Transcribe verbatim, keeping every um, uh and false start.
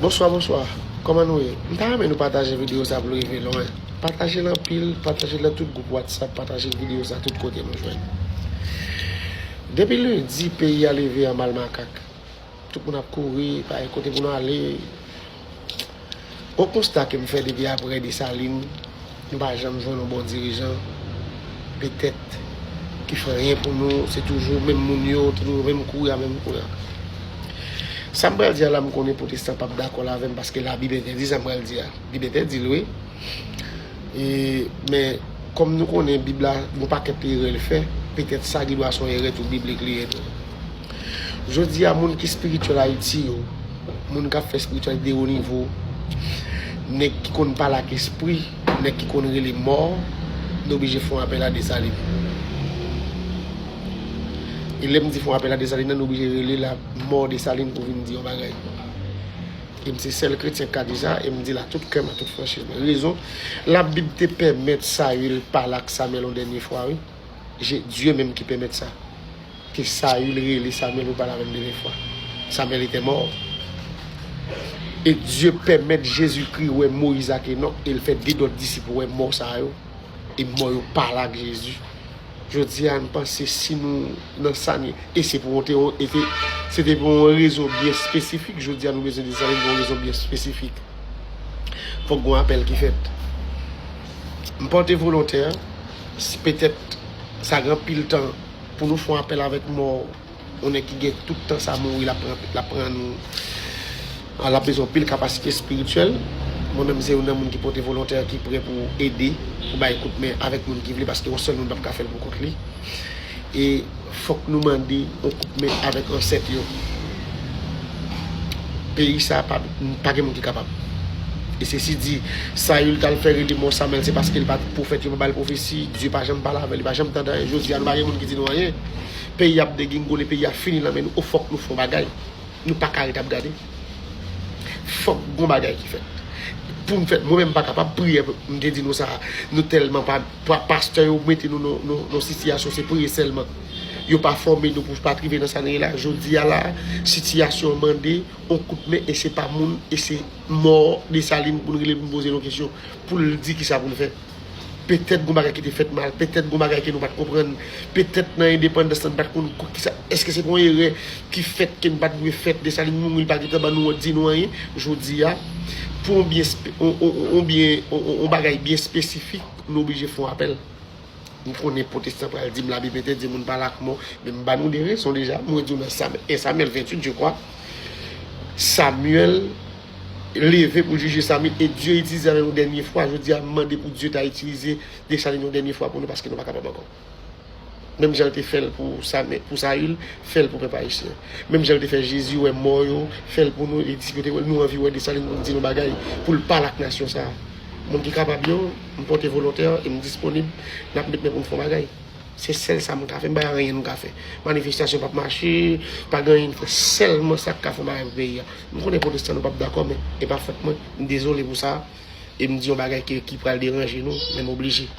Bonswa, bonswa. Kòman nou ye? M ta renmen nou pataje videyo sa pou l rive lwen. Pataje l anpil, pataje l nan tout gwoup WhatsApp, pataje videyo sa tout kote nou jwenn. Depi lendi, peyi a leve an mal makak. Tout moun ap kouri, pa gen kote pou nou ale. Yon konsta ke m fè depi apre Desalin, nou pa janm jwenn yon bon dirijan, petèt, ki fè anyen pou nou, se toujou menm moun yo, toujou menm kouri a, menm kouri a. Sa m pral di a la, m konnen pwotestan p ap dakò l avè m, paske Labib entèdi sa m pral di a. Bib entèdi l, wi. E, men, kòm nou konnen Bib la, gon pakèt erè l fè, petèt sa gen dwa se yon erè tou biblik li ye tou. Jodi a, moun ki espirityèl Ayiti yo, moun k ap fè espirityalite de wo nivo, nèg ki konn pale ak espri, nèg ki konn rele mò, nou oblije fè yon apèl a Desalin. E lè m di fè yon apèl a Desalin nan, nou oblije rele la mò Desalin pou vin di yon bagay. E m se sèl kretyen k ka di sa, e m di l a tout kè m, a tout franchiz mwen. Rezon, Labib te pèmèt Sayil pale ak Samyèl yon dènye fwa, wi. Je- Dye menm ki pèmèt sa. Ke Sayil rele Samyèl pou pale avè m dènye fwa. Samyèl etè mò. E Dye pèmèt Jezikri wè Moyiz ak Enòk, e l fè de dòt disip wè mò sa yo. E mò yo pale ak Jezi. Jodi a, m panse si nou nan sa n ye, e se pou yon te, e te, se te pou yon rezon byen espesifik, jodi a nou bezwen Desalin pou yon rezon byen espesifik. Fòk gon apèl ki fèt. M pòte volontè, s- petèt sa gen anpil tan pou nou fè yon apèl avèk mò, yon nèg ki gen tout tan sa mouri, l ap pran, l ap pran nou, l ap bezwen anpil kapasite espirityèl. Mwen menm se youn nan moun ki pòte volontè ki prè pou ede, pou bay kout men avèk moun ki vle, paske yon sèl moun p ap ka fè l pou kont li. E fòk nou mande yon kout men avèk ansèt yo. Peyi sa pa, pa gen moun ki kapab. E se si di Sayil t al fè rele mò Samyèl, se paske l pa t pwofèt, yo pa ba l pwofesi, Dye pa janm pale avè l, li pa janm tande anyen. Jodi a, nou pa gen moun ki di nou anyen. Peyi ap degingole, peyi a fini nan men nou. O, fòk nou fè yon bagay. Nou pa ka ret ap gade. Fòk gon bagay ki fèt. Pou m fèt, mwen menm m pa kapab priye, m te di nou sa, nou tèlman pa, pa, pastè yo mete nou nan, nan, nan sitiyasyon, se priye sèlman. Yo pa fòme nou pou pa t rive nan sa n ye la. Jodi a la, sitiyasyon an mande yon kout men, e se pa moun, e se mò Desalin pou n rele, pou n poze l yon kesyon, pou l di kisa pou n fè. Petèt gon bagay ki te fèt mal, petèt gon bagay ke nou pa t konprann, petèt nan endepandans lan n pa t konn kisa, èske se pa yon erè ki fèt ke n pa t dwe fèt, Desalin mouri, l pa gentan ban nou, di nou anyen. Jodi a, pou yon byen, spe- yon, yon, yon byen, yon, yon, yon bagay byen espesifik, nou oblije fè yon apèl. M konnen pwotestan pral di m Labib entèdi moun pale ak mò, men m ba nou de rezon deja. Mwen di w nan Sam- en Samyèl venntuit, je crois, Samyèl leve pou l jije Samyèl, e Dye itilize avè l yon dènye fwa. Jodi a, m mande pou Dye ta itilize Desalin yon dènye fwa pou nou, paske nou pa kapab ankò. Menm jan l te fè l pou Samyè- pou Sayil, fè l pou pèp ayisyen. Menm jan l te fè Jezi wè mò yo, fè l pou nou, e disip yo te wè l, nou anvi wè Desalin pou l di nou bagay, pou l pale ak nasyon sa a. Moun ki kapab yo, m pòte volontè, e m disponib, n ap met men pou n fè yon bagay. Se sèl sa m ka fè, m pa gen anyen m ka fè. Manifestasyon p ap mache, pa gen anyen m fè, sèlman sa k ka fè yon bagay pou peyi a. M konnen pwotestan nou p ap dakò, men e pa fòt mwen, m dezole pou sa, e m di yon bagay ki, ki pral deranje nou, men m oblije.